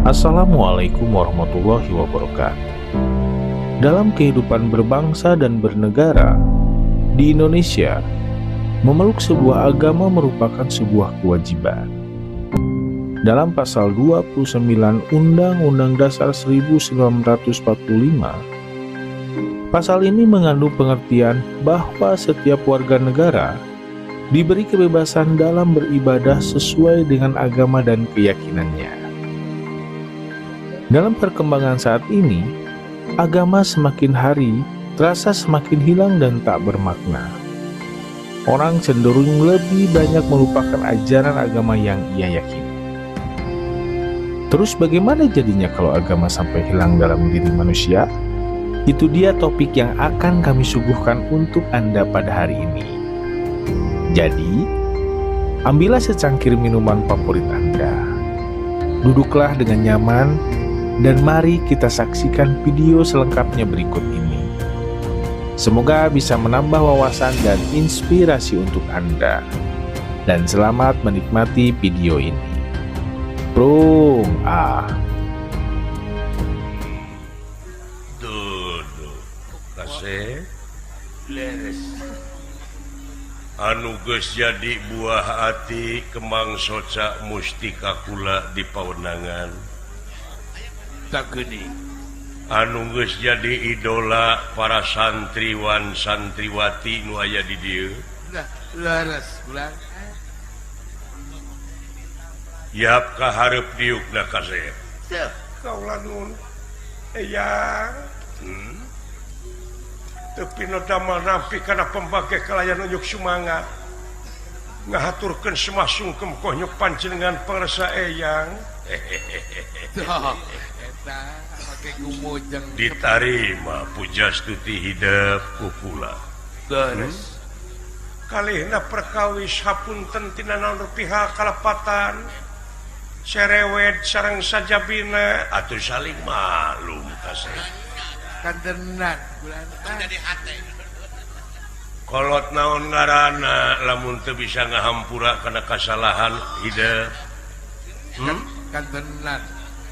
Assalamualaikum warahmatullahi wabarakatuh. Dalam kehidupan berbangsa dan bernegara di Indonesia, memeluk sebuah agama merupakan sebuah kewajiban. Dalam pasal 29 Undang-Undang Dasar 1945, pasal ini mengandung pengertian bahwa setiap warga negara diberi kebebasan dalam beribadah sesuai dengan agama dan keyakinannya. Dalam perkembangan saat ini, agama semakin hari terasa semakin hilang dan tak bermakna. Orang cenderung lebih banyak melupakan ajaran agama yang ia yakini. Terus bagaimana jadinya kalau agama sampai hilang dalam diri manusia? Itu dia topik yang akan kami suguhkan untuk Anda pada hari ini. Jadi, ambillah secangkir minuman favorit Anda. Duduklah dengan nyaman dan mari kita saksikan video selengkapnya berikut ini. Semoga bisa menambah wawasan dan inspirasi untuk Anda. Dan selamat menikmati video ini. Prung ah. Duh, duh. Kasih. Anu geus jadi buah ati Kemang Soca Mustika kula di pawenangan. Anu geus jadi idola para santriwan santriwati nu aya di dieu. Yap ka hareup diukna kasep. Kaula nun eyang. Teu pinodamal nampi kana pembage kalayan unjuk sumangat. Ngahaturkeun semah sungkem konyuk panjenengan pangresa eyang. Ditarima pujastuti hidep ku kula. Kalihna perkawis hapunten tina naon pihak kalepatan serewet sareng sajabina atuh saling maklum kasih. Kantenan kolot naon ngaranna lamun teu bisa ngahampura kana kasalahan hidep. Kantenan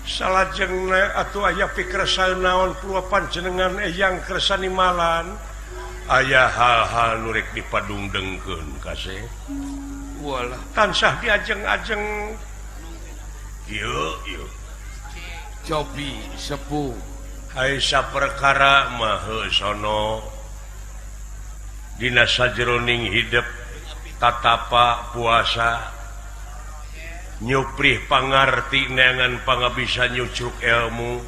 salajengna atuh aya pikersa naon purwa panjenengan eyang kersa nimalan aya hal-hal nu rek dipadungdengkeun kasih. Walah tansah diajeng-ajeng kieu ieu cobi sepuh Aisyah perkara mah sono dina sajroning hidep tatapa puasa nyuprih pangarti neangan pangabisa nyucuk ilmu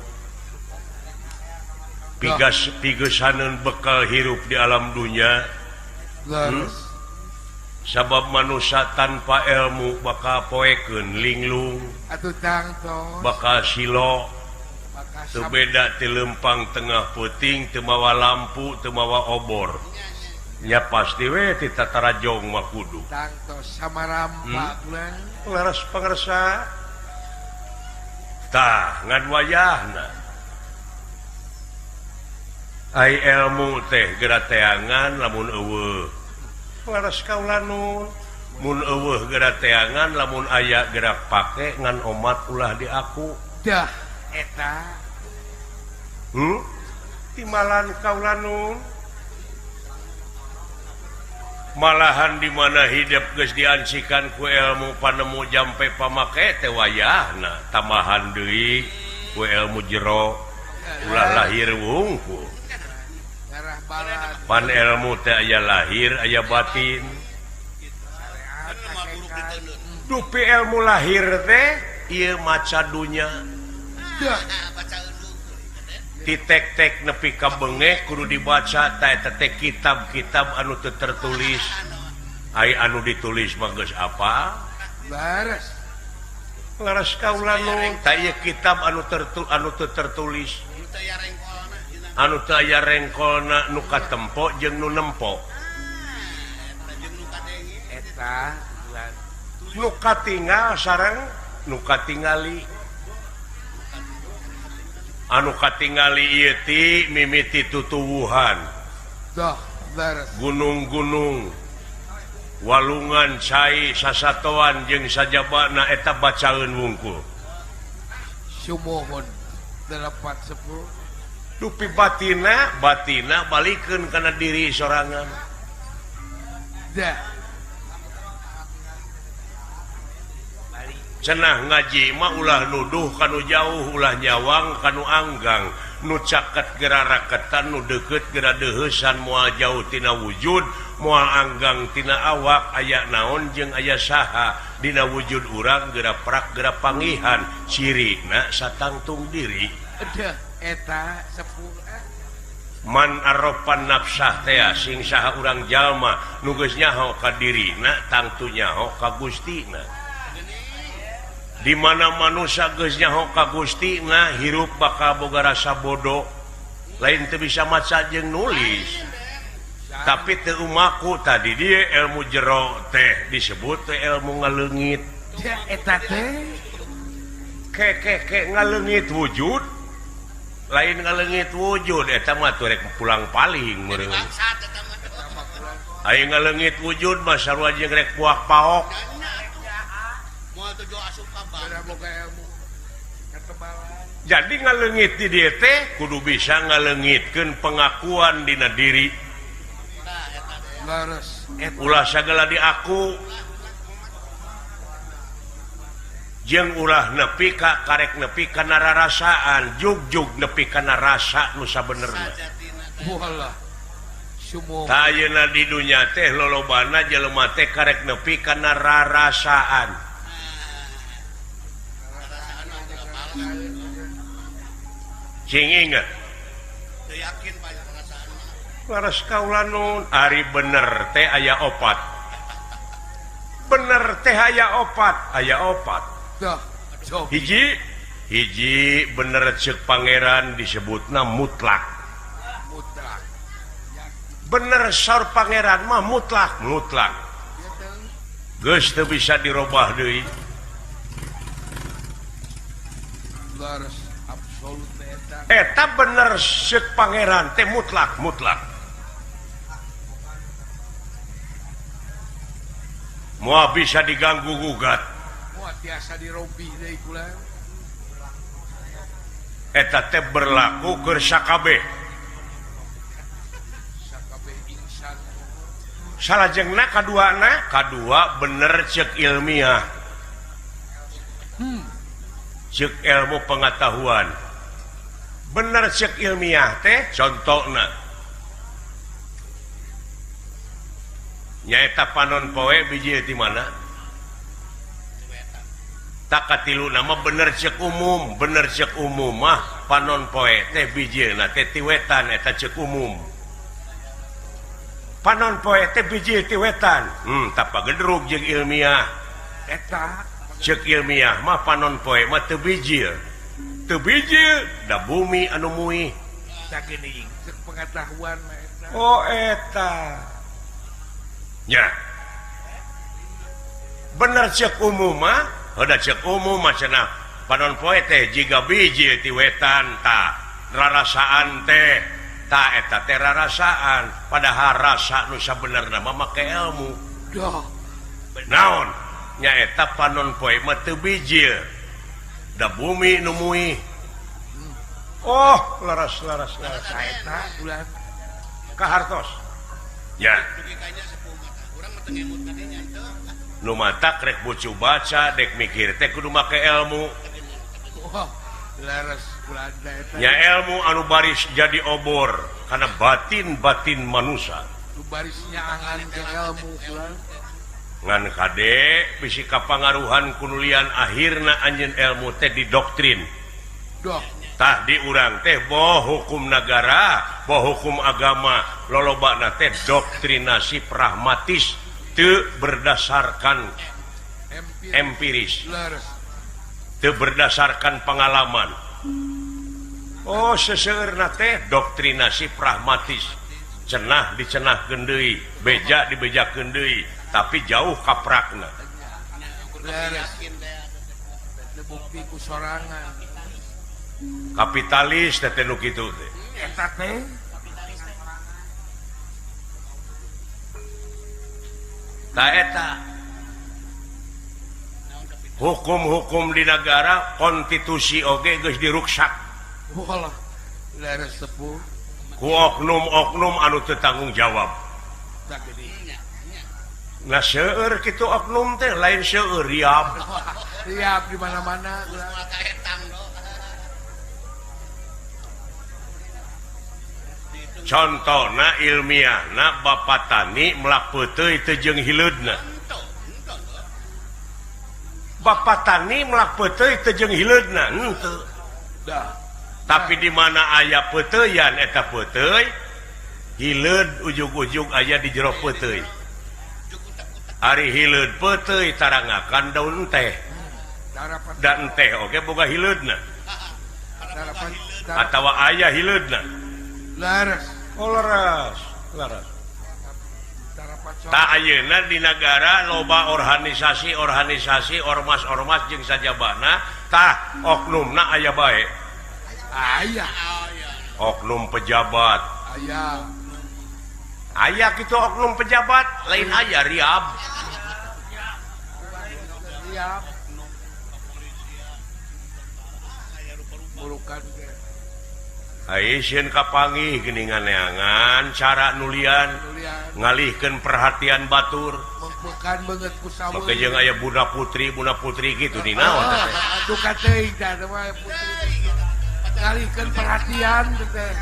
pigas pigesaneun bekal hirup di alam dunya. Sabab manusia tanpa ilmu bakal poekeun linglung bakal silo teu beda ti lempang tengah peuting teu mawa lampu teu mawa obor nya pasti we ti tatarajong mah kudu tangtos samarampa leres pangersa tah ngan wayahna ai ilmu teh geura teangan lamun eueuh leres kaula nun mun eueuh geura teangan lamun aya geura pake ngan omat ulah diaku dah eta timalan kaula nun malahan di mana hidup geus diancikan ku ilmu panemu jampe pamake teh wayahna tambahan deui ku ilmu jero ulah lahir wungkul pan ilmu teh aya lahir aya batin dupi ilmu lahir teh ieu maca dunya titek-tek nepi ka bengeh kudu dibaca ta eta teh kitab-kitab anu teu tertulis ai anu ditulis mah geus apa leres leres kaula nu ta ieu kitab anu anu teu tertulis anu teu aya rengkolna nu katempo jeung nu nempo eta nu katingal sareng nu katingali anu katingali ieu ti mimiti tutuwuhan gunung-gunung walungan cai sasatoan jeung sajabana eta bacaeun wungkul. Sumohon 8 10. Dupi batina batina balikeun kana diri sorangan. Dah. Cenah ngaji mah ulah nuduh kanu jauh, ulah nyawang kanu anggang, nu caket gera raketan, nu deukeut gera deuheusan, moal jauh tina wujud, moal anggang tina awak, aya naon jeung aya saha dina wujud urang gera prak gera pangihan, cirina satangtung diri. Deh eta sepuh man aropan nafsah teh sing saha urang jalma nu geus nyaho ka dirina tangtu nyaho ka Gustina. Di mana manusia geus nyaho ka Gustina hirup bakal boga rasa bodoh, lain teu bisa maca jeung nulis. Tapi teu umaku tadi dia ilmu jero teh disebut teh ilmu ngaleungit. Eta teh ke ke ke ngaleungit wujud, lain ngaleungit wujud eta mah tuh rek pulang paling meureun. Aya ngaleungit wujud mah sarua jeung rek buak paok. Jadi ngaleungit di dieu teh kudu bisa ngaleungitkeun pengakuan dina diri. Ulah sagala diaku jeung ulah nepi ka karek nepi kana rarasaan, jugjug nepi kana rasa nu sabenerna. Tah ayeuna di dunya teh lolobana jelema teh karek nepi kana rarasaan. Cing inget laras kaula nun ari bener teh aya opat, bener teh aya opat, aya opat. Hiji hiji bener ceuk pangeran disebutna mutlak. Bener saur pangeran mah mutlak, mutlak geus teu bisa dirobah deui. Eta bener ceuk pangeran teh mutlak, mutlak. Moal bisa diganggu gugat. Moal tiasa dirobih deui kula. Eta teh berlaku keur sakabeh. Sakabeh insan. Salajengna kaduana, kadua bener ceuk ilmiah. Ceuk ilmu pengetahuan. Bener cek ilmiah teh contohna nyaeta panon poe biji di mana tak katilu nama bener cek umum, bener cek umum mah panon poe teh bijilna teh ti wetan, eta cek umum. Panon poe teh bijil ti wetan, tapa gedrug jeung ilmiah eta cek ilmiah mah panon poe mah teu bijil. Teu bijil da bumi anu muih. Sakieu cek pengetahuan mah eta. Oh eta. Nya. Bener cek umum mah, heuda cek umum mah cenah panon poe teh jiga bijil ti wetan ta rarasaan teh ta eta teh rarasaan, padahal rasa nu sabenerna mah make ilmu. Duh. Naon? Nya eta panon poe mah teu bijil. Da bumi nu muih. Oh, laras laras laras eta ulah kahartos. Ya. Nu matak rek bucu baca dek mikir teh kudu make ilmu. Oh, laras ulah eta. Nya ilmu anu baris jadi obor kana batin-batin manusia. Nu barisnya angan ke ilmu ulah. Ngan kade bisi kapangaruhan kunulian akhirna anjeun ilmu teh didoktrin. Tah di urang teh boh hukum negara, boh hukum agama, lolobana teh doktrinasi pragmatis teu berdasarkan empiris, teu berdasarkan pengalaman. Oh seseueurna teh doktrinasi pragmatis, cenah dicenahkeun deui, beja dibejakeun deui, tapi jauh kaprakna. Kapitalis teh nu kitu teh. Eta teh Ta eta. Hukum-hukum di negara konstitusi oge geus diruksak. Walah, leres sepuh. Ku oknum-oknum anu teu tanggung jawab. Nah seueur kitu oknum teh lain seueur riab. Riab di mana-mana. Contohna ilmiahna Bapak Tani melak peuteuy teu jeung hileudna. Bapak Tani melak peuteuy teu jeung hileudna henteu. Tapi di mana aya peuteuyan eta peuteuy hileud ujug-ujug aya di jero peuteuy. Ari hileud peuteuy tarangakan daun teh. Dan teh oge boga hileudna. Atawa aya hileudna. Laras. Oh laras, laras. Tak ayeuna di negara loba organisasi-organisasi ormas-ormas jeung sajabana tah oknumna aya bae. Aya. Oknum pejabat. Aya. Aya kitu oknum pejabat, lain aya riab. Riab. Burukan Aisyah kapanggih geuningan neangan cara nulian ngalihkeun perhatian batur mengpekan beungeut ku saweung make jeung aya Bunda Putri kitu di naon teh duka teuing tah mah putri ngalihkeun perhatian teh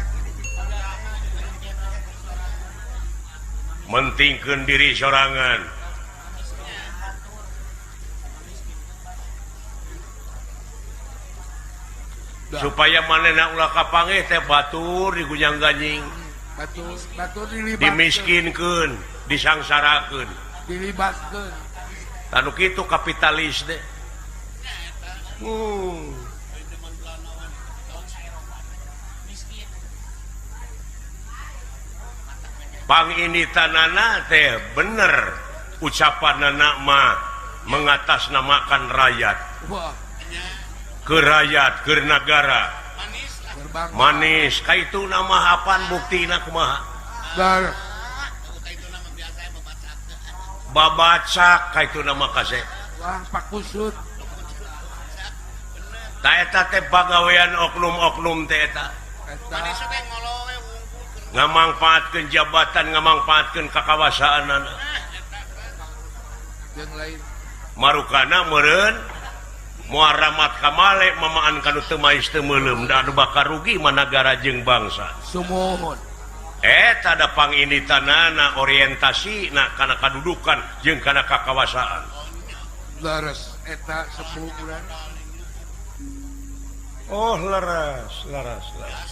mentingkeun diri sorangan supaya manehna ulah kapanggih teh batur digunyang-ganjing batur dilibatkeun dimiskinkeun disangsarakeun dilibatkeun tanu kitu kapitalis teh Pang ini tanana teh bener ucapanana mah mengatasnamakan rakyat. Wah. Ke rakyat, ke negara. Manis, kaitu nama apaan buktina kumaha? Babacak kaitu nama kasep. Wah, Pak Kusut. Ta eta teh pagawean oknum-oknum teh eta. Ngamangpaatkeun jabatan, ngamangpaatkeun kakawasaanana. Marukana meureun moal ramat kamale mamaan kanu teu mais teu meuleum da anu bakal rugi mah nagara jeung bangsa. Sumuhun. Eta da panginitanana orientasina kana kadudukan jeung kana kakawasaan. Leres eta sepuh urang. Oh leres, leres, leres.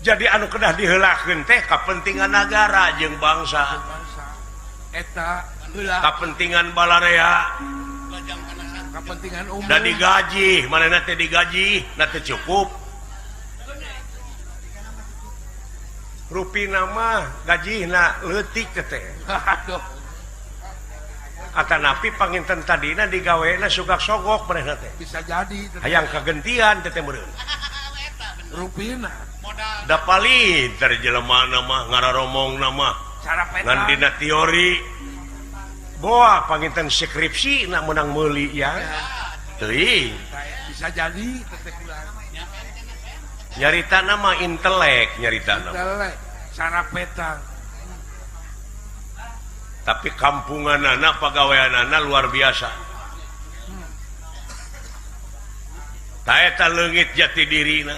Jadi anu kedah diheulakeun teh kapentingan nagara jeung bangsa. Eta heula. Kapentingan balarea. Kepentingan umum. Da digaji, manehna teh digaji, na teu cukup. Rupina mah gajihna leutik teh. Aduh. Atanapi panginten tadina digawena sugak sogok manehna teh. Bisa jadi. Hayang kagentian teh meureun. Rupina. Da palinter jelema mah ngararomongna mah. Ngan dina teori boa panginten skripsi nak menang meuli ya. Teuing. Bisa jadi teteh ulang. Nyarita nama intelek nyarita nama. Intelek cara petang. Tapi kampunganana pagaweanana luar biasa. Ta eta leungit jati dirina.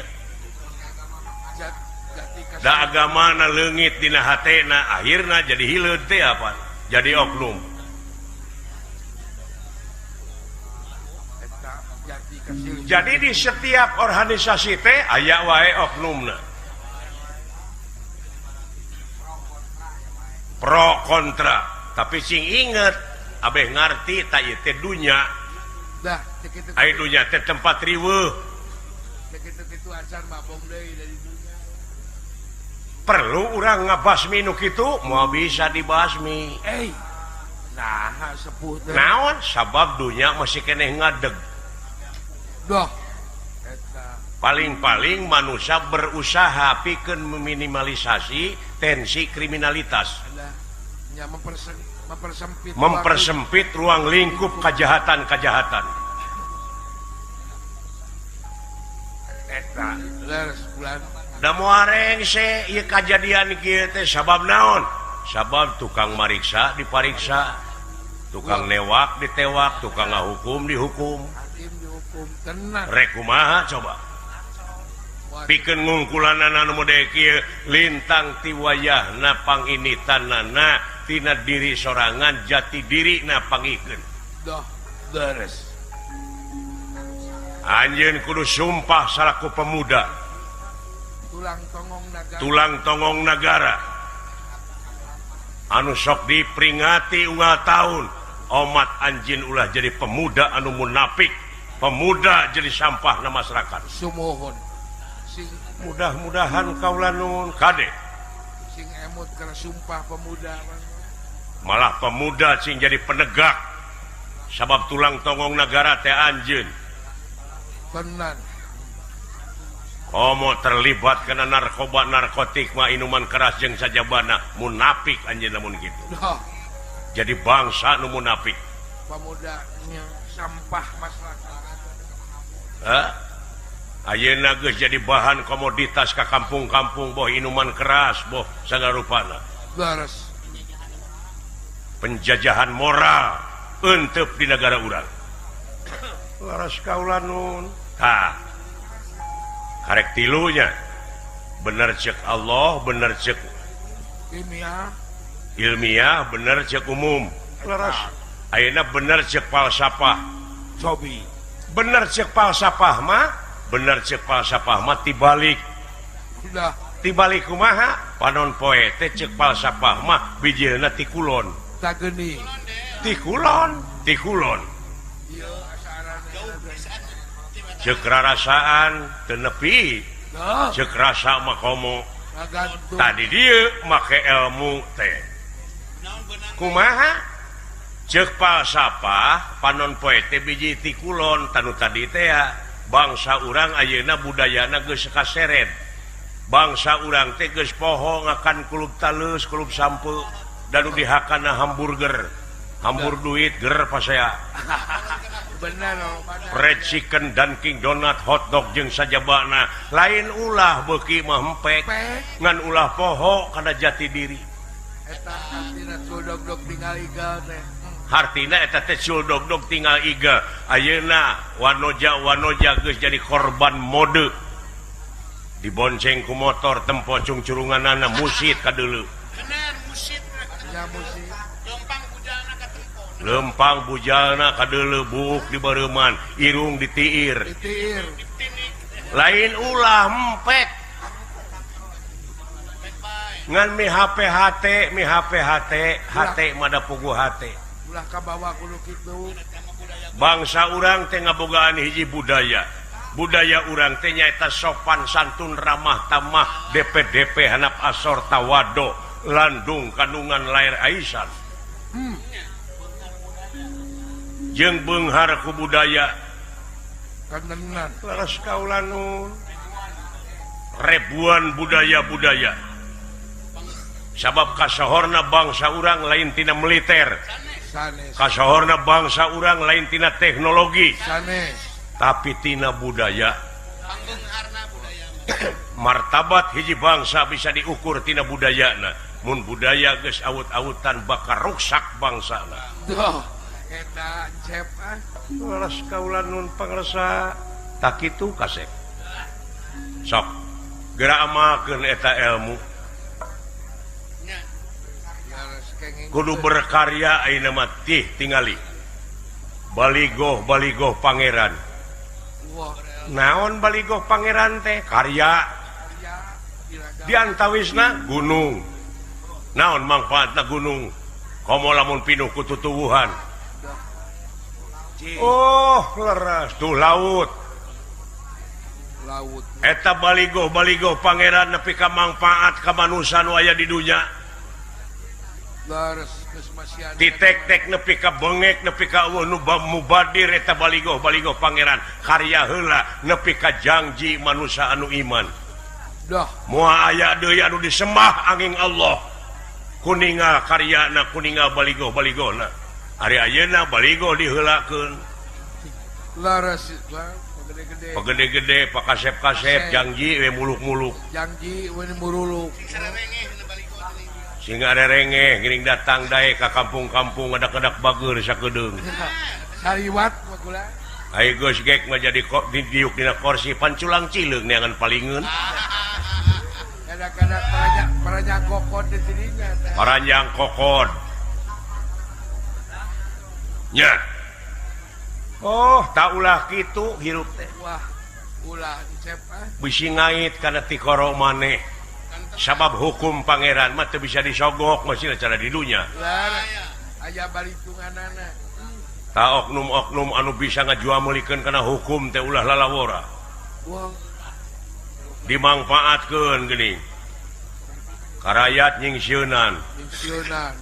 Da agamana leungit dina hatena akhirna jadi hileud teh apa? Jadi oknum. Jadi di setiap organisasi teh aya wae oknumna. Pro kontra, tapi sing inget abeh ngarti ta ieu teh dunya. Dah, ai dunya teh tempat riweuh. Kitu-kitu acan mabong deui dari dunya. Perlu urang ngabasmi nu kitu moal bisa dibasmi. Nah, sepuh teh. Naon sabab dunya masih keneh ngadeg. Doh. Eta. Paling-paling manusia berusaha pikeun meminimalisasi tensi kriminalitas. Nya Mempersempit ruang lingkup kejahatan-kejahatan. Eta da moal rengse ieu kajadian kieu teh sabab naon? Sabab tukang mariksa dipariksa, tukang newak ditewak, tukang ngahukum dihukum. Rek kumaha coba? Pikeun ngungkulanana nu model kieu lintang ti wayahna panginitanana tina diri sorangan jati diri na pangikeun. Dah beres. Anjeun kudu sumpah salaku pemuda. Tulang tongong nagara. Anu sok diperingati unggal tahun, omat anjeun ulah jadi pemuda anu munafik, pemuda jadi sampah na masyarakat. Sumuhun. Mudah-mudahan kaula nuhun kade. Sing emut kana sumpah pemuda. Malah pemuda sing jadi penegak. Sabab tulang tongong nagara teh anjeun. Tenan. Komo terlibat kena narkoba, narkotik mah inuman keras jeung sajabana munafik anjeun lamun kitu. Jadi bangsa nu munafik. Pemudanya sampah masyarakat. Hah? Ayeuna geus jadi bahan komoditas ka kampung-kampung boh inuman keras boh sagala rupana. Leres. Penjajahan moral eunteup di negara urang. Leres kaula nun. Tah. Karek tilunya. Bener cek Allah, bener cek ilmiah. Ilmiah bener cek umum. Leres. Ayeuna bener cek falsafah. Cobi. Bener cek falsafah mah, bener cek falsafah mah tibalik. Udah. Tibalik kumaha? Panon poe teh cek falsafah mah bijilna ti kulon. Tageni. Ti kulon, ti kulon. Cek rarasaan teu nepi. Cek rasa mah komo. Tadi dieu make ilmu teh. Kumaha? Cek falsafah panon poe teh biji ti kulon tanu tadi teh bangsa urang ayeuna budayana geus kaseret. Bangsa urang teh geus poho ngakan kulub talus, kulub sampe, dan dihakana hamburger. Hambur duit ger pasea. Bener. Red chicken, Dunkin Donut, hotdog jeung sajabana. Lain ulah beuki mah hempek, ngan ulah poho kana jati diri. Eta hartina cul dog-dog tinggal igal teh. Hartina eta teh cul dog-dog tinggal igal. Ayeuna wanoja-wanoja geus jadi korban mode. Dibonceng ku motor tempo cungcurunganana musit ka deuleu. Bener musit. Ya musit. Lempang bujalna ka tempo. Lempang bujalna ka deuleu buuk di bareuman, irung ditiir. Ditiir. Lain ulah empek. Ngan mi HPHT, mi HPHT, HT mah da puguh HT. Ulah kabawa kudu kitu. Bangsa urang teh ngabogaan hiji budaya. Budaya urang teh nyaeta sopan santun ramah tamah DPDP hanap asor tawado landung kandungan lair aisan. Jeung beunghar ku budaya. Kanenan. Leres kaula nun. Ribuan budaya-budaya. Sabab kasohorna bangsa urang lain tina militer. Kasohorna bangsa urang lain tina teknologi. Sanes. Tapi tina budaya. Martabat hiji bangsa bisa diukur tina budayana. Mun budaya geus awut-awutan bakal ruksak bangsana. Duh, eta cep ah. Leres kaula nun pangresa. Tak kitu kasep. Sok geura amalkeun eta ilmu. Kudu berkarya ayeuna mah tih tingali. Baligoh baligoh pangeran. Naon baligoh pangeran teh karya. Di antawisna gunung. Naon mangfaatna gunung? Komo lamun pinuh ku tutuwuhan. Oh, leres tuh laut. Laut. Eta baligoh baligoh pangeran nepi ka mangfaat ka manusa nu aya di dunya. Titek-tek nepi ka bengek nepi ka eueuh nu mubadir eta baligoh baligoh pangeran karya heula nepi ka jangji manusa anu iman. Dah moal aya deui anu disembah angin Allah. Kuningal karyana kuningal baligo-baligona. Ari ayeuna baligo diheulakeun. Laras pagede-gede pakasep-kasep jangji we muluk-muluk. Jangji we muruluk. Sing arerengeh geuning datang dae ka kampung-kampung ngadak-ngadak bager sakedeung. Sariwat mah kula. Ayo geus gek mah jadi kok didiuk dina kursi panculang cileung neangan palingeun. Kadang-kadang paranjang kokod di sininya. Paranjang kokod. Nya. Oh, tak ulah kitu hirup teh. Wah, ulah dicep ah. Bisi ngait kana tikoro maneh. Sabab hukum pangeran mah teu bisa disogok masih cara di dunya. Aya balitunganana. Ta oknum-oknum anu bisa ngajuameulikeun kana hukum teh ulah lalawora. Wah. Dimangfaatkeun geuning. Karayat nyingsieunan. Nyingsieunan.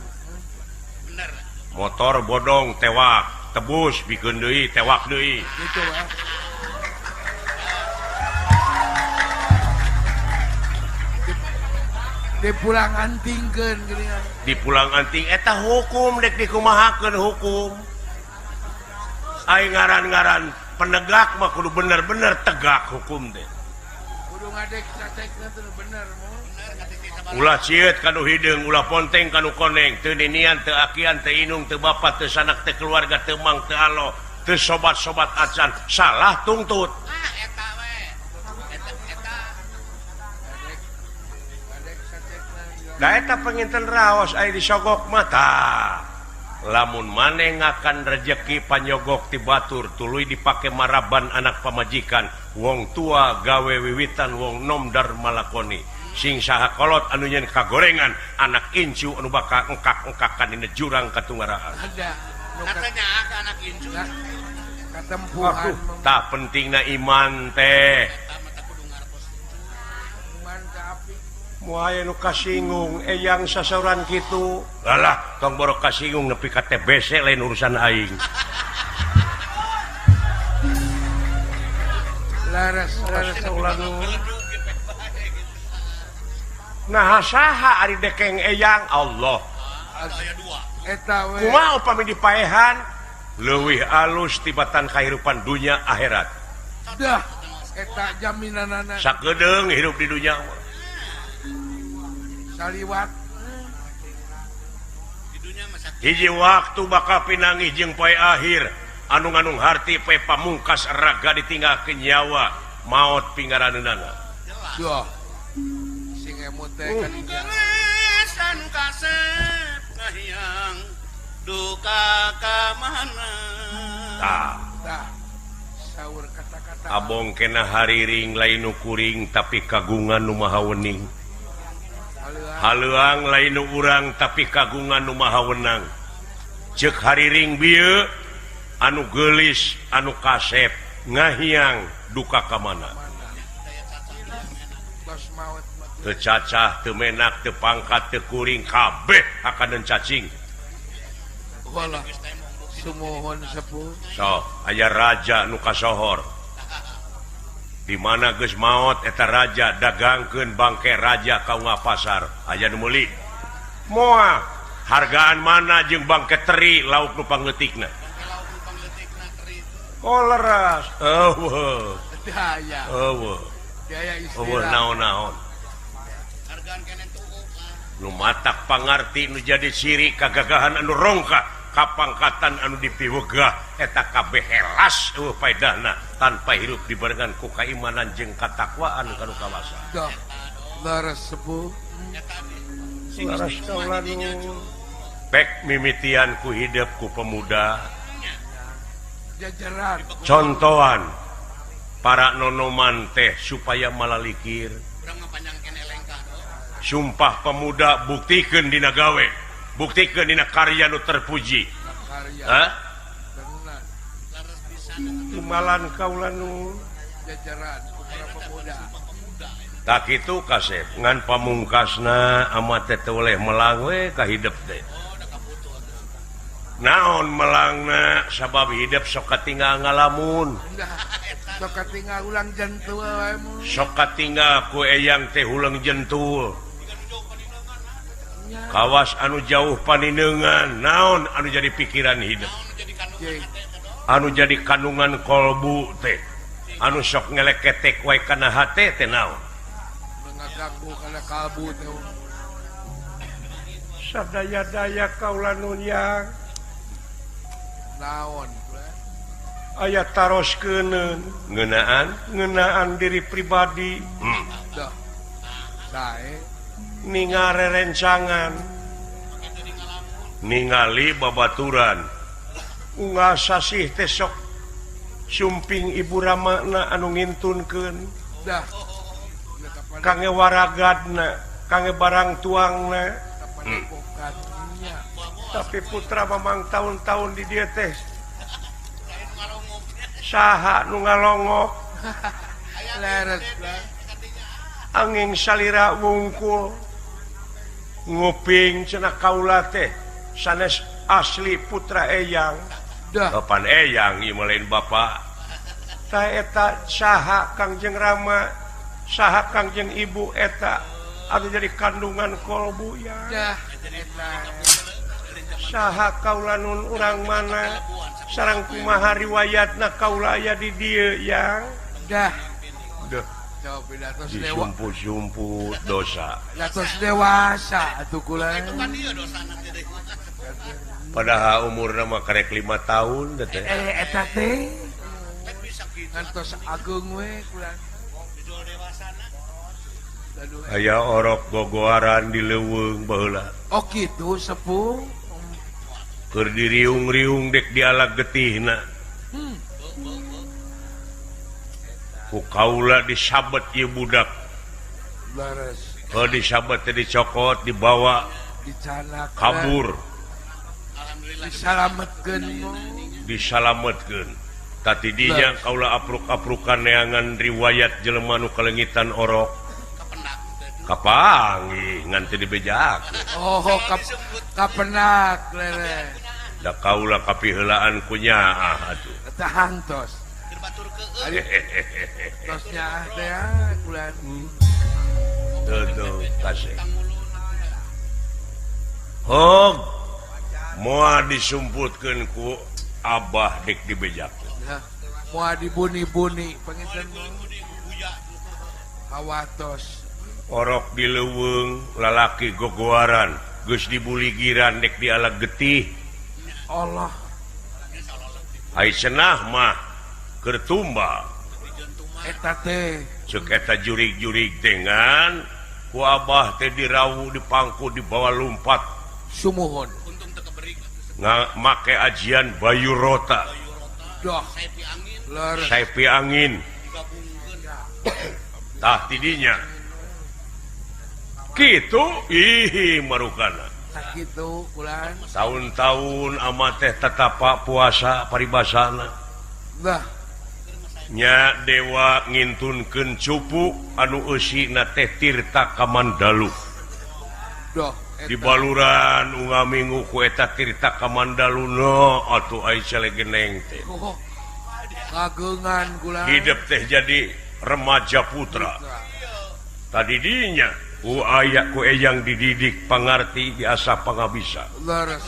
Bener. Motor bodong tewak, tebus bikeun deui tewak deui. Gitu ah. Dipulang antingkeun geuningan. Dipulang anting eta hukum dek dikumahakeun hukum. Ai ngaran-ngaran penegak mah kudu bener-bener tegak hukum teh. Kudu ngadek cacekna teh bener mo. Ulah cieut kanu hideung, ulah ponteng kanu koneng, teu ninian, teu akian, teu inung, teu bapa, teu sanak, teu keluarga, teu mang, teu alo, teu sobat-sobat acan, salah tungtut. Ah eta we. Eta eta. Da eta panginten raos ai disogok mah tah. Lamun maneh ngakan rejeki panyogok ti batur tuluy dipake maraban anak pamajikan, wong tua gawe wiwitan wong nom dharma lakoni. Sing saha kolot anu nyen kagorengan anak incu anu bakal engkak-engkakan dina jurang katunggaraan. Ada. Katanya ka anak incu. Katempuhan. Tah pentingna iman teh. Moal nu kasinggung eyang sasauran kitu. Alah, tong borok kasinggung nepi ka TBC lain urusan aing. Laras laras ulah. Nah saha ari dekeng eyang Allah. Eta we. Kumaha upami dipaehan leuwih alus tibatan kahirupan dunya akhirat. Dah eta jaminanana. Sakedeung hirup di dunya mah. Saliwat. Di dunya mah hiji waktu bakal pinanggih jeung poe akhir anu nganung harti poe pamungkas raga ditinggalkeun nyawa maot pinggaraneunana. Duh. Sing emut teh kan anu kasep kahiyang duka ka mana. Tah. Tah. Saur kata-kata. Abong kena hariring lain nu kuring tapi kagungan nu maha wening. Haleuang lain nu urang tapi kagungan nu maha wenang. Ceuk hariring bieu anu geulis anu kasep ngahiang duka ka mana. Teu cacah, teu menak, teu pangkat, teu kuring kabeh akan cacing. Walah, sumuhun sepuh. So, aya raja nu kasohor. Di mana geus maot eta raja dagangkeun bangke raja ka ungah pasar. Aya nu meuli. Moal hargaan mana jeung bangke teri lauk nu pangleutikna. Oh leras. Eueuh. Daya. Eueuh. Daya istilah. Eueuh naon-naon. Nu matak pangarti nu jadi siri kagagahan anu rongka kapangkatan anu dipiwegah eta kabeh helas eueuh paedahna tanpa hirup dibarengan ku kaimanan jeung katakwaan kanu kawasa. Dah leres sepuh. Leres kaula nu pek mimitian ku hidup ku pemuda. Jajaran. Contohan para nonoman teh supaya malalikir. Sumpah pemuda buktikeun dina gawe, buktikeun dina karya nu terpuji. Hah? Timalan kaula nu jajaran para pemuda. Tak kitu kasep ngan pamungkasna amat teh teu oleh melang we ka hidep teh. Naon melangna sabab hidep sok katinggal ngalamun. Sok katinggal ulang jentul we. Sok katinggal ku eyang teh ulang jentul. Kawas anu jauh paninengan naon anu jadi pikiran hidup anu jadi kandungan kolbu teh anu sok ngeleketek wae kana hate teh naon ngaganggu kana kalbu teh sadaya-daya kaula nun yang naon aya taroskeun ngeunaan ngeunaan diri pribadi dah sae ningare rencangan ningali babaturan unggal sasih teh sok sumping ibu ramana anu ngintunkeun dah kangge waragadna kangge barang tuangna tapi putra mamang tahun-tahun di dieu teh saha nu ngalongok angin salira wungkul nguping cenah kaula teh sanes asli putra eyang kapan eyang ieu mah lain bapak tah eta saha Kangjeng Rama saha Kangjeng Ibu eta anu jadi kandungan kolbu ya saha kaula nun urang mana sareng kumaha riwayatna kaula aya di dieu yang dah dah disumput-sumput dosa tos dewasa atuh kula padahal umurna mah karek 5 tahun teh eta teh ngantos ageung we kula aya orok gogoaran di leuweung baheula oh kitu sepuh keur diriung-riung dek dialag getihna ku kaula disabet ieu budak kalau disabet teh dicokot dibawa kabur disalametkeun disalametkeun tadi dinya kaula apruk-aprukan neangan riwayat jelema nu kalengitan orok kapanggih ngan teu dibejak oh kapenak lele da kaula kapiheulaan ku nyaah atuh tah hantos tos nyaah teh kula tuh kasih hog moal disumputkeun ku abah dek dibejak moal dibuni-buni panginten hawatos orok di leuweung lalaki gogoaran geus dibuligiran dek dialag getih Allah ai cenah mah keur tumbal eta teh ceuk eta jurig-jurig dengan ku abah teh dirawu dipangku dibawa lumpat sumuhun make ajian Bayu Rota Saipi angin tah tidinya kitu ih marukana kitu kulan tahun-tahun ama teh tetapa puasa paribasana bah nya dewa ngintunkeun cupu anu eusina teh Tirta Kamandalu doh di baluran unggal minggu ku eta Tirta Kamandalu no atuh ai celegeneng teh kageungan kula hidup teh jadi remaja putra tadi dinya ku aya ku eyang dididik pangarti diasah pangabisa leres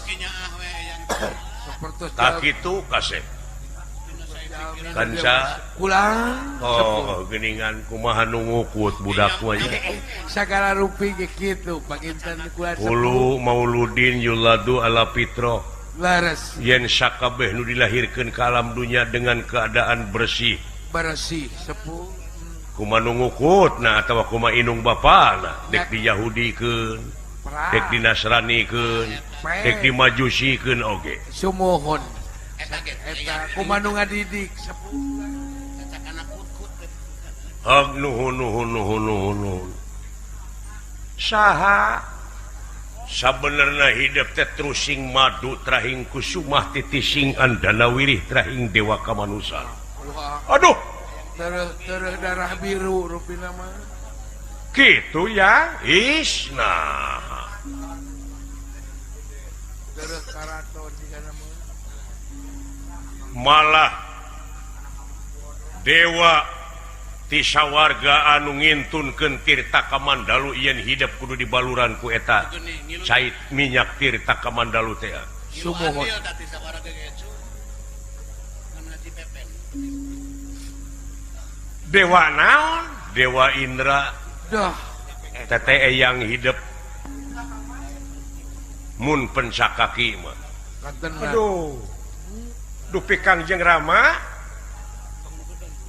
tak kitu kasep kanca kulang oh geuningan kumaha nu ngukut budak mah sagala rupi ge kitu panginten kula ulu mauludin yuladu ala fitrah leres yen sakabeh nu dilahirkeun ka alam dunya dengan keadaan bersih bersih sepuh kuma nu ngukutna atawa kuma inung bapana dek di Yahudikeun dek di Nasranikeun dek di Majusikeun oge sumuhun eta kuma nu ngadidik sepuh hag nuhun nuhun nuhun nuhun saha sabenerna hidup teh trusing madu trahing kusumah titising andana wirih trahing dewa kamanusan aduh tereh darah biru rupina mah kitu ya is nah tereh karaton jigana mah malah dewa Ti sawarga anu ngintunkeun Tirta Kamandalu yen hidup kudu dibaluran ku eta cai minyak Tirta Kamandalu teh. Sumuhun. Dewa naon? Dewa Indra. Dah. Teteh yang hidup mun pencakaki mah. Aduh. Dupi Kangjeng Rama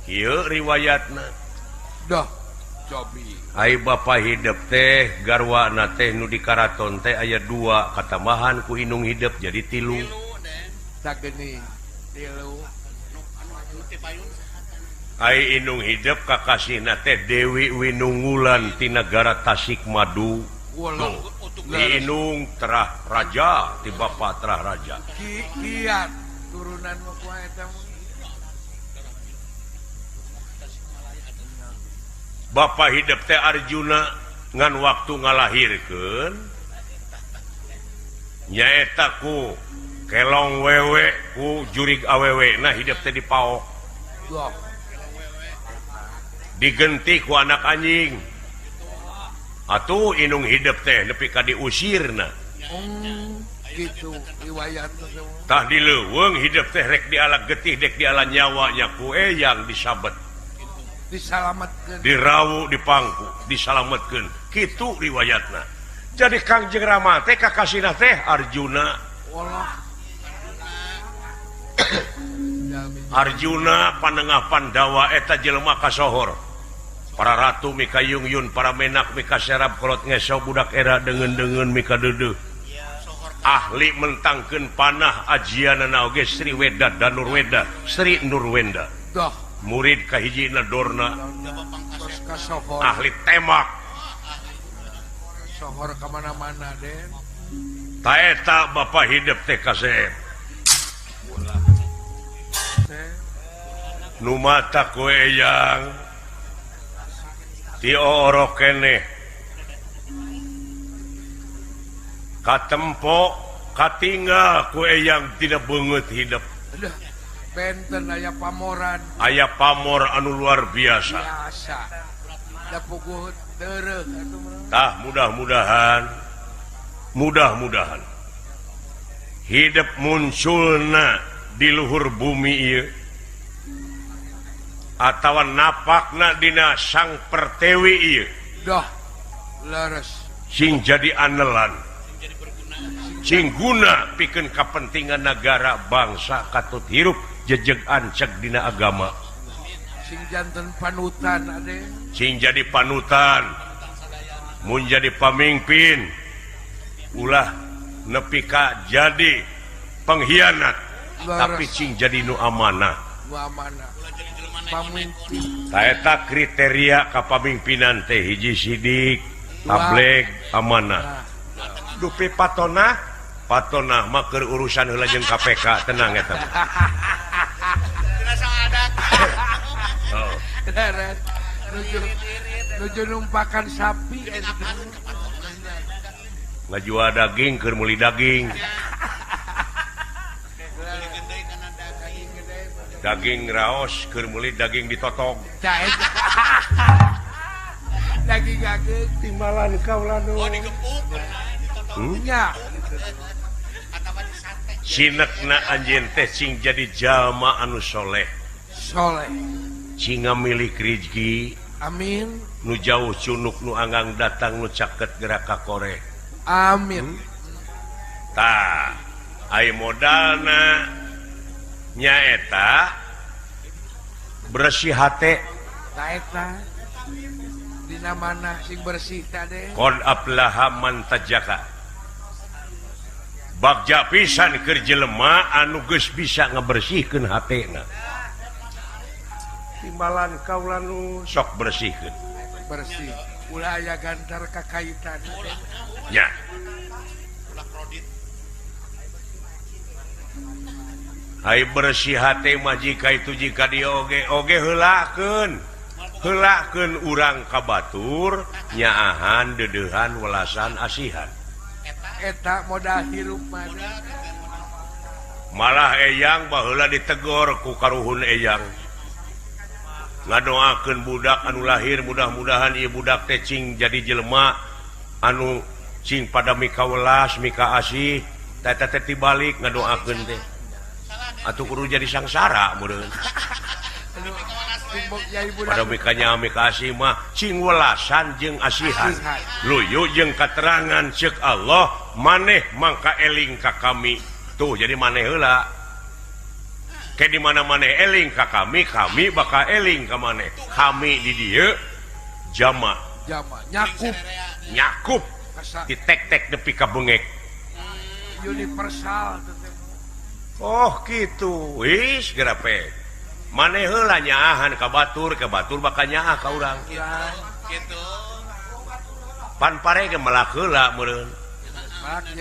kieu riwayatna. Dah. Cobi. Ai bapa hidup teh garwana teh nu di karaton teh aya 2 katambahan ku indung hidup jadi 3. Sageuni 3. Ai indung hidup kakasihna teh Dewi Winungulan ti nagara Tasikmadu. Di indung terah raja, ti bapa terah raja. Kiat turunan mah kumaha eta. Bapa hidup teh Arjuna ngan waktu ngalahirkeun nyaeta ku kelong wewe ku jurig awewe nah hidup teh dipaok. Digenti ku anak anjing. Atuh indung hidup teh nepi ka diusirna. Gitu riwayatna. Tah di leuweung hidup teh rek diala getih dek diala nyawa nya ku eyang disabet. Disalametkeun. Dirawu dipangku, disalametkeun. Kitu riwayatna. Jadi Kangjeng Rama teh kakasihna teh Arjuna. Walah. Arjuna panengah Pandawa eta jelema kasohor. Para ratu mika yung-yun, para menak mika serap kolot ngeso budak era dengen-dengen mika deudeuh. Ahli mentangkeun panah ajianana oge Sri Weda Danurweda, Sri Nurwenda. Dah. Murid kahijina Dorna. Ahli tembak. Sohor ka mana-mana den. Ta eta bapa hidup teh kasep. Nu mata ku eyang ti orok keneh katempo katinggal ku eyang tidak beungeut hidup. Benten aya pamoran. Aya pamor anu luar biasa. Biasa. Da puguh tereuh atuh. Tah mudah-mudahan hidup munculna di luhur bumi ieu atawa napakna dina sang pertewi ieu. Dah leres. Sing jadi anelan. Sing guna pikeun kapentingan nagara bangsa katut hirup jejeg anceg dina agama. Sing janten panutan ade. Sing jadi panutan. Mun jadi pamimpin ulah nepi ka jadi pengkhianat, tapi sing jadi nu amanah. Nu amanah. Pamimpin. Eta kriteria kapamimpinan teh hiji sidik, tableg, amanah. Dupi patonah, patonah mah keur urusan heula jeung KPK, tenang eta. Oh. Nuju numpakan sapi ngajual daging keur meuli daging. Daging raos keur meuli daging ditotong. Daging ageng timbalan kaula nu. Oh digepuk ditotong. Nya. Sinekna anjeun teh sing jadi jalma anu soleh. Soleh. Sing ngamilik rezeki. Amin. Nu jauh cunuk nu anggang datang nu caket gerak ka koreh. Amin. Tah, ai modalna nyaeta bersih hate. Ta eta dina mana sing bersih tade? Qad aflaha man tajaka. Bagja pisan keur jelema anu geus bisa ngabersihkeun hatena. Timbalan kaula nu sok bersihkeun. Bersih. Ulah aya gantar kakaitan. Ya. Ulah kredit. Ai bersih hate mah jika itu jika dia oge oge heulakeun. Heulakeun urang ka batur nyaahan deudeuhan welasan asihan. Eta modal hirup mah. Malah eyang baheula ditegor ku karuhun eyang. Ngadoakeun budak anu lahir mudah-mudahan ieu budak teh cing jadi jelema anu cing pada mika welas mika asih teh teh tibalik ngadoakeun teh atuh kudu jadi sangsara meureun. Pada mikanya mika asih mah cing welasan jeung asihan luyu jeung katerangan ceuk Allah maneh mangka eling ka kami tuh jadi maneh heula ke di mana maneh eling ka kami kami bakal eling ka maneh kami di dieu jama jama nyakup nyakup ditek-tek nepi ka bengek universal. Oh gitu wis gerape maneh heula nyaahan ka batur bakal nyaah ka urang gitu pan pare ge melak heula meureun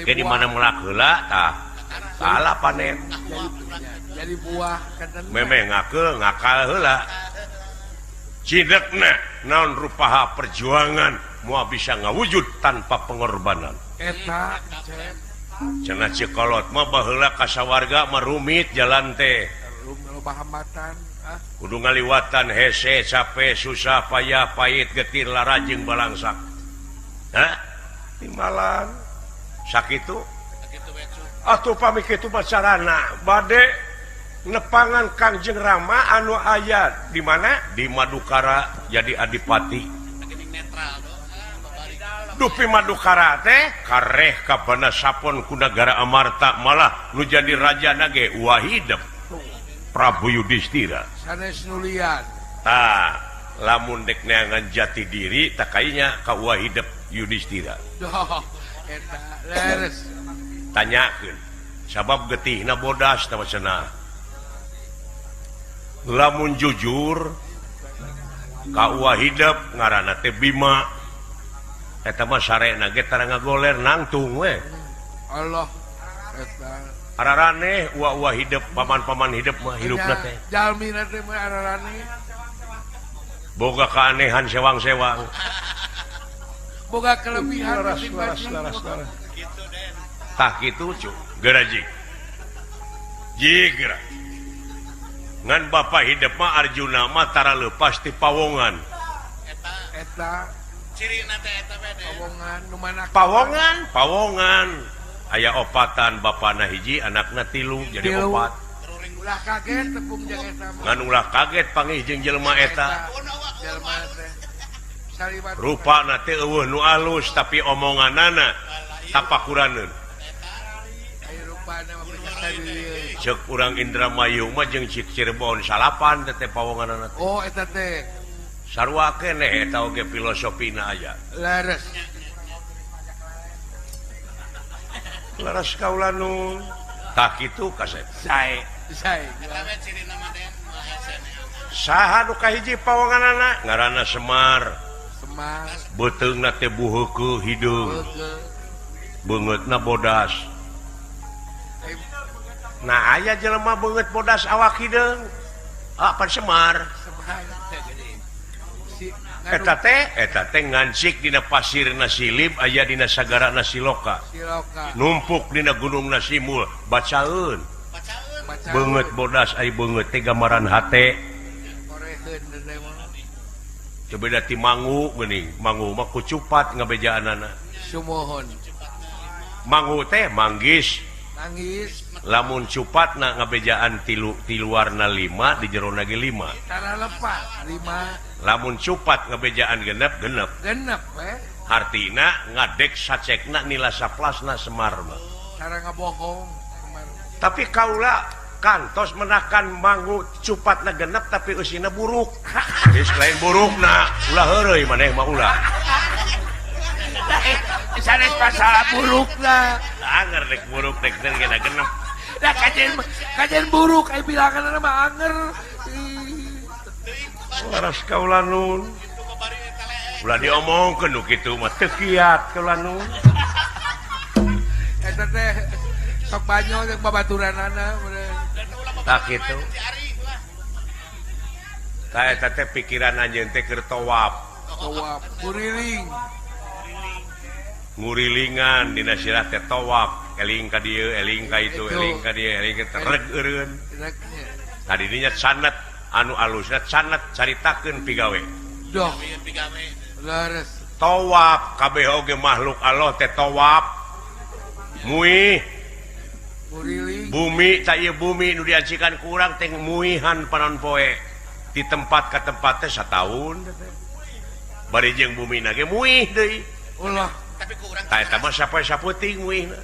ke di mana melak heula tah salah panen jadi buah memeh ngakeul ngakal heula cidekna naon rupaha perjuangan moal bisa ngawujud tanpa pengorbanan eta cenah Cikolot mah baheula ka sawarga mah rumit jalan teh loba hambatan kudu ngaliwatan hese capek susah payah pahit getir lara jeung balangsak hah timbalan sakitu atuh pami kitu macarana bade nepangan Kangjeng Rama anu aya di mana di Madukara jadi adipati dupi Madukara teh kareh ka Banasapon ku nagara Amarta malah nu jadi raja nage wahidep Prabu Yudhistira sanes nulian tah lamun dek neangan jati diri tak kayaknya ka wahidep Yudhistira eta leres tanyakeun sabab getihna bodas tah cenah lamun jujur ka wahidep ngaranna teh Bima eta mah sarena ge tara ngagoler nangtung we Allah eta araraneh wa hidep paman-paman hidep mah hirupna teh jalmina teh mah araraneh boga keanehan sewang-sewang boga kelebihan laras tah kitu cu geura jig geura ngan bapa hidep mah Arjuna mah tara leupas ti pawongan eta cirina teh eta bede pawongan nu mana pawongan pawongan aya opatan bapana hiji anakna tilu jadi opat ulah kaget tepung jeung eta ngan ulah kaget panggih jeung jelema eta rupana teh eueuh nu alus tapi omonganana tapakuraneun cek urang Indramayu mah jeung cik Cirebon salapan teh pawonganana teh oh eta teh sarua keneh eta oge filosofina aya leres leres kaula nu tah kitu kasep sae sae saha nu kahiji pawonganana ngaranna Semar Semar beuteungna teh buheukeul hideung beungeutna bodas nah aya jelema beungeut bodas awak hideung ah pan Semar eta teh ngancik dina pasirna Silib aya dina sagarana Siloka numpuk dina gunungna Simul bacaeun beungeut bodas ai beungeut teh gambaran hate coba da ti mangu geuning mangu mah ku cupat ngabejaanana sumuhun mangu teh manggis nangis lamun cupatna ngabejaan tilu tiluarna 5 di jerona ge 5 tara lepas 5 lamun cupat ngabejaan genep genep genep we hartina ngadek sacekna nila saplasna Semar mah cara ngabohong Semar tapi kaula kantos menakan mangu cupatna genep tapi eusina buruk geus lain burukna ulah heureuy maneh mah ulah sanes masalah burukna anger rek buruk rek genep genep lah kajian buruk ai bilanganna mah anger laras kaula nun ulah diomongkeun nu kitu mah teu kiat kaula nun eta teh sok banyol jeung babaturanana tah kitu tah eta teh pikiran anjeun teh keur tawaf tawaf kuriling ngurilingan dina sirah teh tawaf eling ka dieu eling ka itu eling ka dieu eling ka tereg eureun tadi dinya sanad anu alusna canat caritakeun pigawe. Doh. Leres. Tawaf kabeh oge makhluk Allah teh tawaf. Muih. Bumi ta ieu bumi nu diancikan ku urang teh muihan panon poe. Di tempat ka tempat teh sataun teh. Bari jeung bumi na ge muih deui. Ulah. Tapi ku urang tah eta mah sapoe-saputing muihna.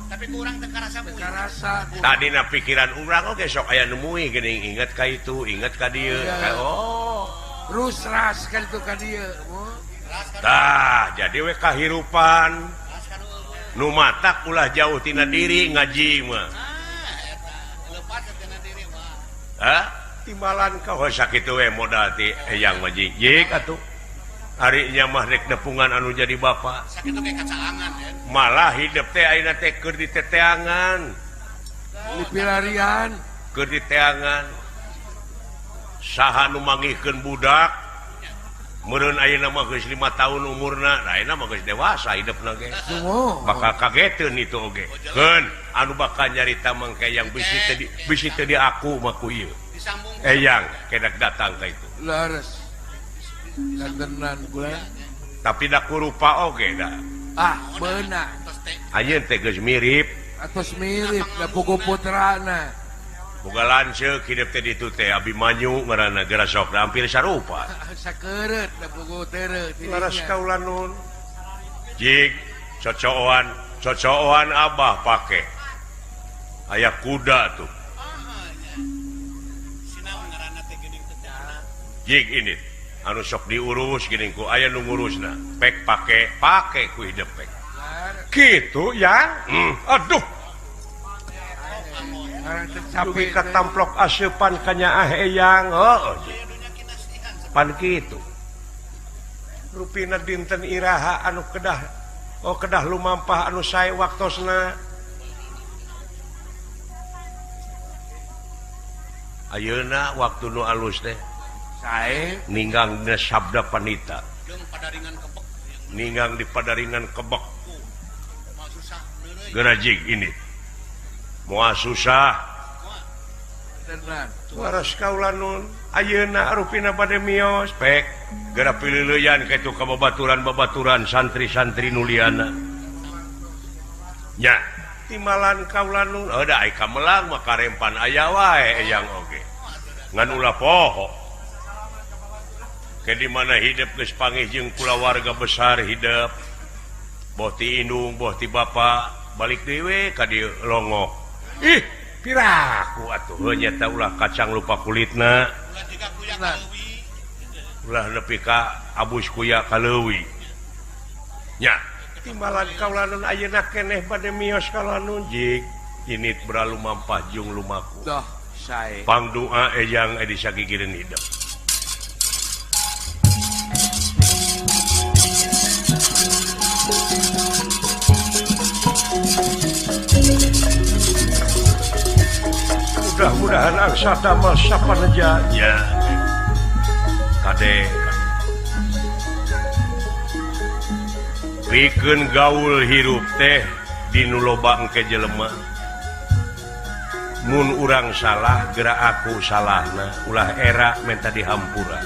Tapi ku urang teu karasa muih. Karasa. Tadina pikiran urang oge sok aya nu muih geuning inget ka itu, inget ka dieu. Oh. Rusras ka ditu ka dieu. Tah, jadi we kahirupan. Nu matak ulah jauh tina diri ngaji mah. Lepas tina diri mah. Hah? Timbalan ka heuh sakitu we modal ti eyang mah jik atuh. Harinya mah rek nepungan anu jadi bapak. Sakitu ge kacaangan ya. Malah hidup teh ayeuna teh keur diteteangan. Dipilarian, keur diteangan. Saha nu mangihkeun budak? Meureun ayeuna mah geus 5 tahun umurna, nah ayeuna mah geus dewasa hidupna ge. Bakal kageteun itu oge. Keun anu bakal nyarita mangke yang bisi teu di aku mah ku ieu. Eyang kedak datang ka itu. Leres. Lantenan gula. Tapi da kurupa oge da. Ah, beuna. Anjeun teh geus mirip. Atos mirip da pugu putrana. Boga lanceuk hidup teh ditu teh Abimanyu ngaranna geura sok hampir sarupa. Sakeureut da pugu tereu. Laras kaula nun. Jig cocoan, cocoan abah pake. Aya kuda tuh. Jig ini anu sok diurus geuning ku aya nu ngurusna. Pek pake, pake ku hidup pek. Kitu ya. Aduh. Tapi katamplok aseupan ka nyaah eyang. Heuh. Pan kitu. Rupina dinten iraha anu kedah oh kedah lumampah anu sae waktosna. Ayeuna waktu nu alus teh sae ninggang dina sabda panita. Ninggang di padaringan kebek. Geura jig ini. Moal susah. Waras kaula nun ayeuna rupina bade mios pek geura pilileuyan ka itu ka babaturan-babaturan santri-santri nuliana. Nya timbalan kaula nun heuh da ai kamelang mah karempan aya wae eyang oge. Ngan ulah poho. Ke di mana hidup geus pangih jeung kulawarga besar hidup. Boh ti indung, boh ti bapa, balik deui we ka dieu longok. Ih, piraku atuh heuh nyata ulah kacang lupa kulitna. Ulah nepi ka abus kuya ka leuwi. Nya, timbalan kaula nun ayeuna keneh bade mios kaula nun jig init beralu mampah jung lumaku. Doh, sae. Pangdoa eyang edi sagigireun hidup. Mudah-mudahan angsa damel sapaneja nya. Kade pikeun gaul hirup teh dinu loba engke jelema. Mun urang salah geura aku salahna, ulah era menta dihampura.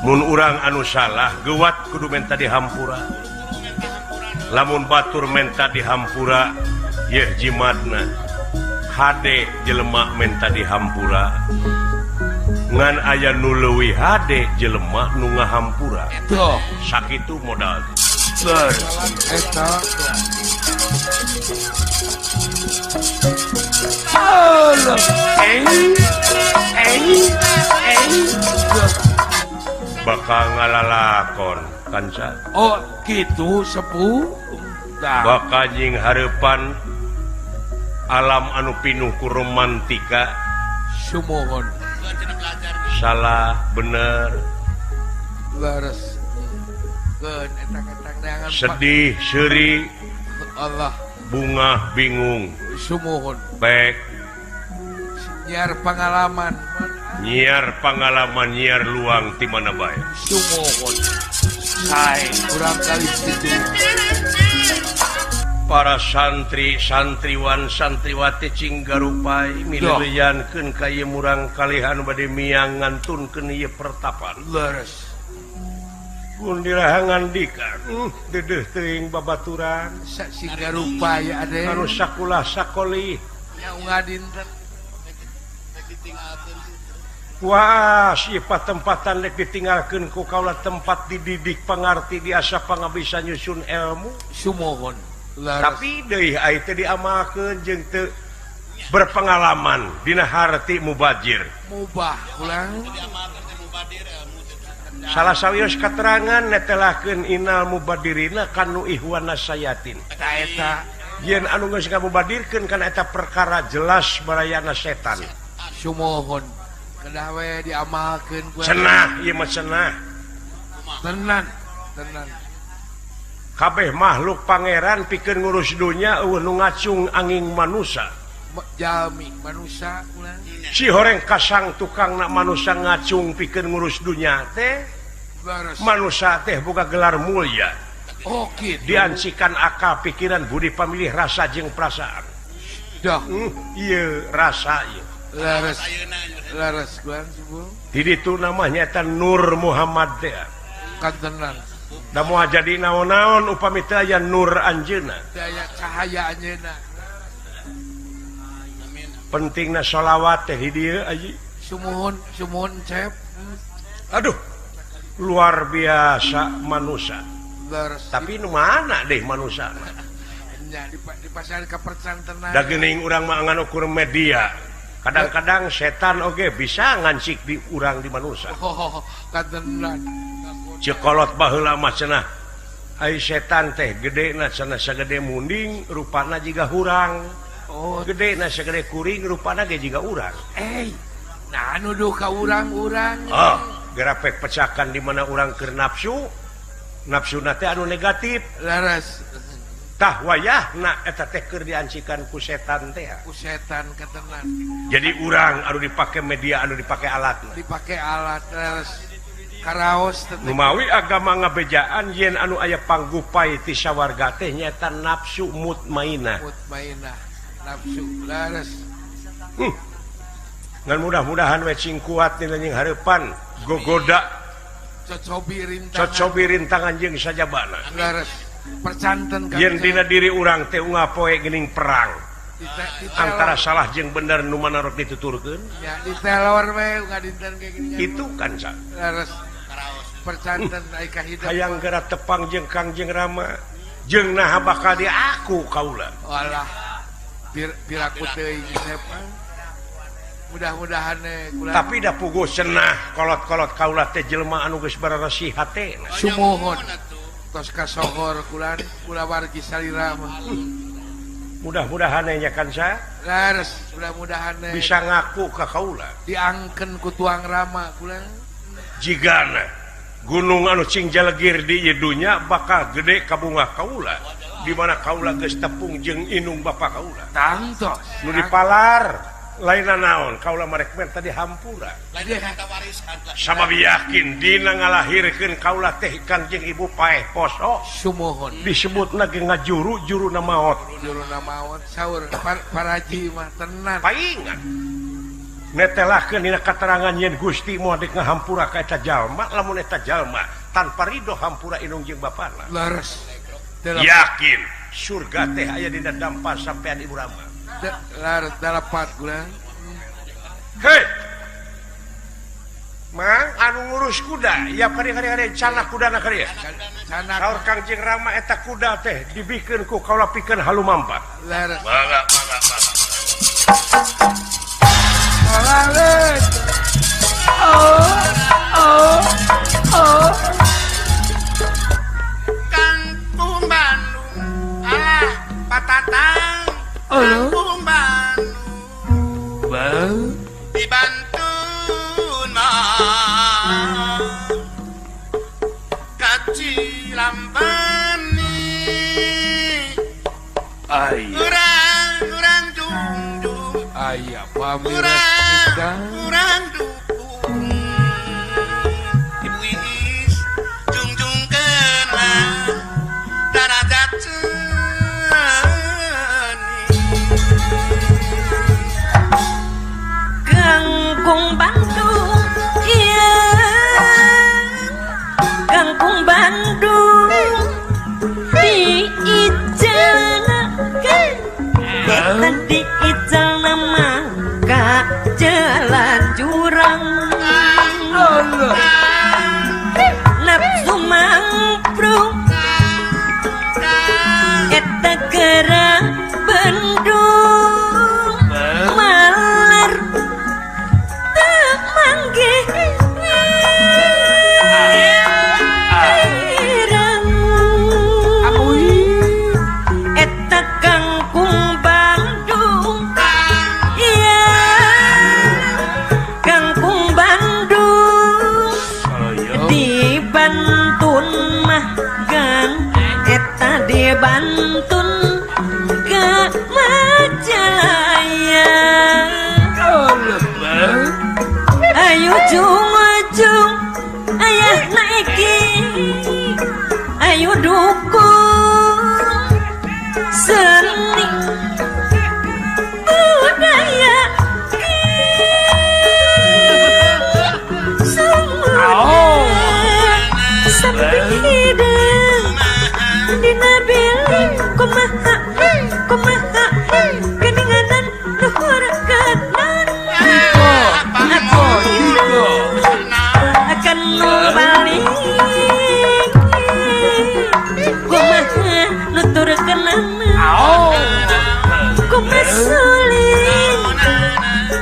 Mun urang anu salah geuwat kudu menta dihampura. Lamun batur menta dihampura yeuh jimatna. Hade jelema menta dihampura. Ngan aya nu leuwih hade jelema nu ngahampura. Tuh, sakitu modal. Eta. Bakal ngalalakon kanca. Oh, kitu sepuh. Bakal jeung hareupan alam anu pinuh ku romantika. Sumuhun. Salah bener. Leres. Sedih seuri. Allah. Bungah bingung. Sumuhun. Pek. Nyiar pengalaman. Nyiar pengalaman, nyiar luang ti mana bae. Sumuhun. Sae kurang kali kitu. Para santri santriwan santriwati cing garupai mileleyankeun ka ieu murang kalihan bade miang ngantunkeun ieu pertapan. Leres. Pun dirahangan dika dedeuh teuing babaturan sing garupai ade anu sakulah sakoli nya unga dinten. Wah, sifat tempatan rek ditinggalkeun ku kaula tempat dididik pangarti diasa pangabisa nyusun ilmu. Sumohon. Tapi deui ai teu diamalkeun jeung teu berpengalaman dina harti mubajir. Mubah ulang. Salah sawios katerangan netelahkeun inal mubadirina kanu ihwana sayatin. Eta eta yen anu geus ngamubadirkeun kana eta perkara jelas barayana setan. Sumohon. Kedah we diamalkeun ku. Cenah ieu mah cenah. Tenan, tenan. Kabeh makhluk pangeran pikeun ngurus dunya eueuh nu ngacung angin manusa. Jalmi manusa ulah. Si horeng kasang tukang nak manusa ngacung pikeun ngurus dunya teh. Manusa teh boga gelar mulia. Oh kitu. Diancikan akal pikiran budi pamilih rasa jeung perasaan. Dah. Ieu rasa ieu. Leres. Leres guan subuh. Di ditu namanya eta Nur Muhammad teh. Kantenan. Da moal jadi naon-naon upami teu aya nur anjeunna. Teu aya cahaya anjeunna. Pentingna sholawat teh di dieu aji. Sumuhun, sumuhun cep. Aduh. Luar biasa manusa. Leres. Tapi nu mana deh manusa? Nya di pasar kapercantenan. Da geuning urang mah ngan ukur media. Kadang-kadang setan oge bisa ngancik di urang di manusa. Oh, kantenan. Cekolot baheula mah cenah ai setan teh gedena cenah sagede munding rupana jiga hurang. Oh, gedena sagede kuring rupana ge jiga urang. Nah nuduh ka urang-urang. Oh, gerapek pecakan di mana urang keur nafsu. Nafsuna teh anu negatif. Leres. Tah wayahna eta teh keur diancikan ku setan teh. Ku setan katenan. Jadi urang anu dipake media anu dipake alatna. Dipake alat leres. Karaos numawi agama ngabejaan yen anu aya panggupai ti sawarga teh nyaeta nafsu mutmainah. Mutmainah nafsu leres. Ngan mudah-mudahan we cing kuat dina nying hareupan gogoda cocobi rintangan jeung sajabana. Leres. Percanten yen dina diri urang teh unggal poe geuning perang. Antara salah jeung bener nu mana rek dituturkeun? Ya ditelor we unggal dinten ge gini. Itu kan sa. Leres. Percanten ai kahidup. Hayang geura tepang jeung Kangjeng Rama jeung naha bakal di aku kaula. Walah. Piraku teuing sepa. Mudah-mudahan kula. Tapi da puguh cenah kolot-kolot kaula teh jelema anu geus bararasih hatena. Sumuhun. Tos kasohor kula kulawargi salira mah. Mudah-mudahan nya kan sa. Leres, mudah-mudahan bisa ngaku ka kaula. Diangkeun ku tuang Rama kula. Jigana gunung anu cing jalegir di ieu dunya bakal gede kabungah kaula. Di mana kaula geus tepung jeung indung bapa kaula. Tangtos. Nu dipalar lainna naon kaula marek men tadi hampura. Sabab yakin dina ngalahirkeun kaula teh Kangjeng Ibu paeh poso. Sumuhun. Disebutna ge ngajuru juruna maot. Juruna maot saur paraji mah tenan. Paingan. Netelahkeun dina katerangan yen Gusti moal dek ngahampura ka eta jalma lamun eta jalma tanpa ridho hampura indung jeung bapana. Leres. Yakin surga teh aya dina dampar sampean Ibu Rama. Leres dalapat gula. Hei. Mang anu ngurus kuda, ya kari-kari cana kudana kari. Cana. Saur Kangjeng Rama eta kuda teh dibikeun ku kaula pikeun halumampa. Leres. Mangga, mangga, mangga. Oh, oh, oh. Kampung Bandung, alah patatang. Kampung Bandung, dibantu mah kacilambani. Urang-urang jungjung, ayah pamirsa, urang dukung. Ibu Iis jungjungkeunlah darajat. Kumaha kumaha geninganan luhur kenan akan balik kumaha nutur kenan kumaha suling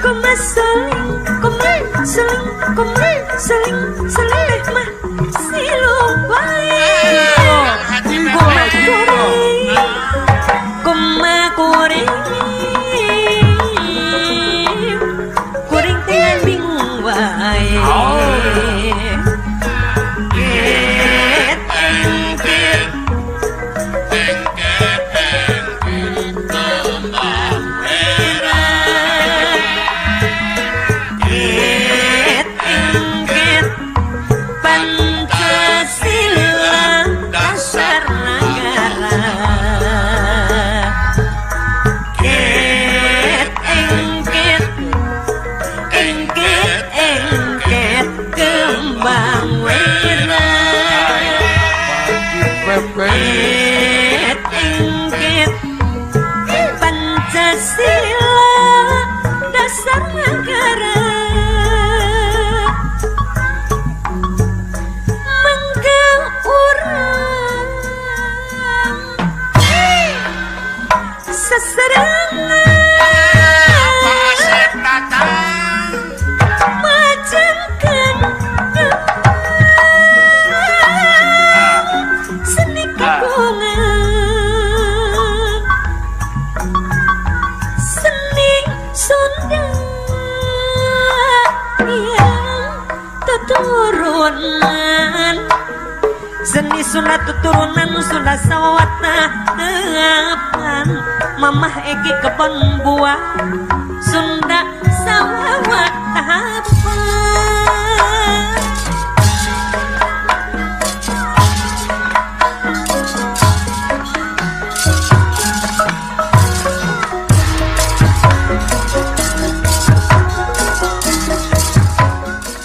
kumaha suling kumaha suling kumaha suling suling mah silu wae kumaha kuring kuring teh bingung wae. Pancasila dasar negara menggang urang seserangan macamkan seni kagungan Sunda yang tuturunan seni Sunda tuturunan Sunda sawata teapan mamah eki kebon buah Sunda sawata.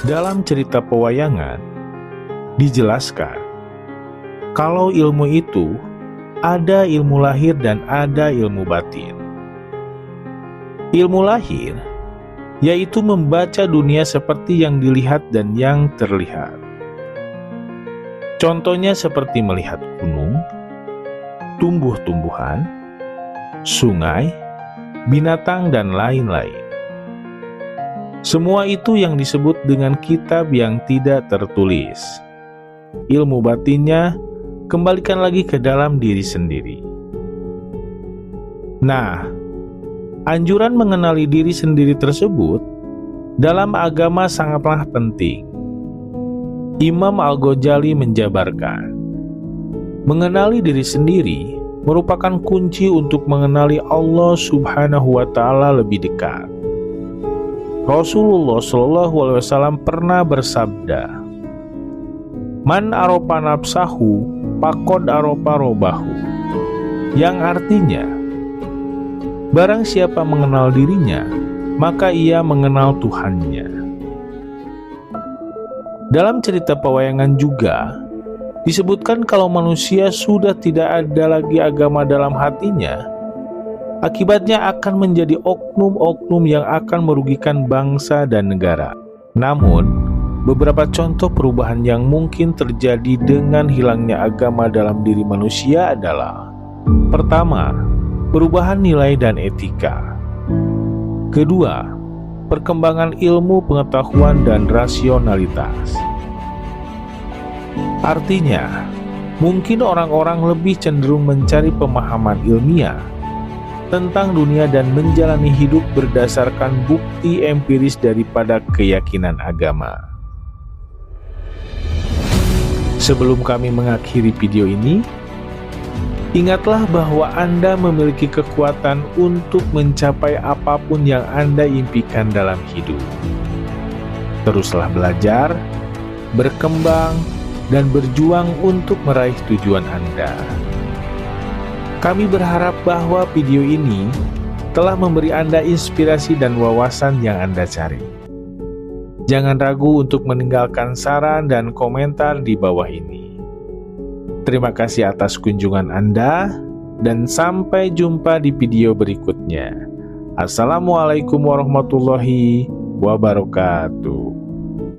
Dalam cerita pewayangan, dijelaskan kalau ilmu itu ada ilmu lahir dan ada ilmu batin. Ilmu lahir yaitu membaca dunia seperti yang dilihat dan yang terlihat. Contohnya seperti melihat gunung, tumbuh-tumbuhan, sungai, binatang, dan lain-lain. Semua itu yang disebut dengan kitab yang tidak tertulis. Ilmu batinnya kembalikan lagi ke dalam diri sendiri. Nah, anjuran mengenali diri sendiri tersebut dalam agama sangatlah penting. Imam Al-Ghazali menjabarkan, mengenali diri sendiri merupakan kunci untuk mengenali Allah Subhanahu wa Ta'ala lebih dekat. Rasulullah Shallallahu Alaihi Wasallam pernah bersabda, "Man aropa nafsahu, pakod aropa robahu," yang artinya, barang siapa mengenal dirinya, maka ia mengenal Tuhannya. Dalam cerita pewayangan juga disebutkan kalau manusia sudah tidak ada lagi agama dalam hatinya, akibatnya akan menjadi oknum-oknum yang akan merugikan bangsa dan negara. Namun, beberapa contoh perubahan yang mungkin terjadi dengan hilangnya agama dalam diri manusia adalah: pertama, perubahan nilai dan etika. Kedua, perkembangan ilmu pengetahuan dan rasionalitas. Artinya, mungkin orang-orang lebih cenderung mencari pemahaman ilmiah tentang dunia dan menjalani hidup berdasarkan bukti empiris daripada keyakinan agama. Sebelum kami mengakhiri video ini, ingatlah bahwa Anda memiliki kekuatan untuk mencapai apapun yang Anda impikan dalam hidup. Teruslah belajar, berkembang, dan berjuang untuk meraih tujuan Anda. Kami berharap bahwa video ini telah memberi Anda inspirasi dan wawasan yang Anda cari. Jangan ragu untuk meninggalkan saran dan komentar di bawah ini. Terima kasih atas kunjungan Anda. Dan sampai jumpa di video berikutnya. Assalamualaikum warahmatullahi wabarakatuh.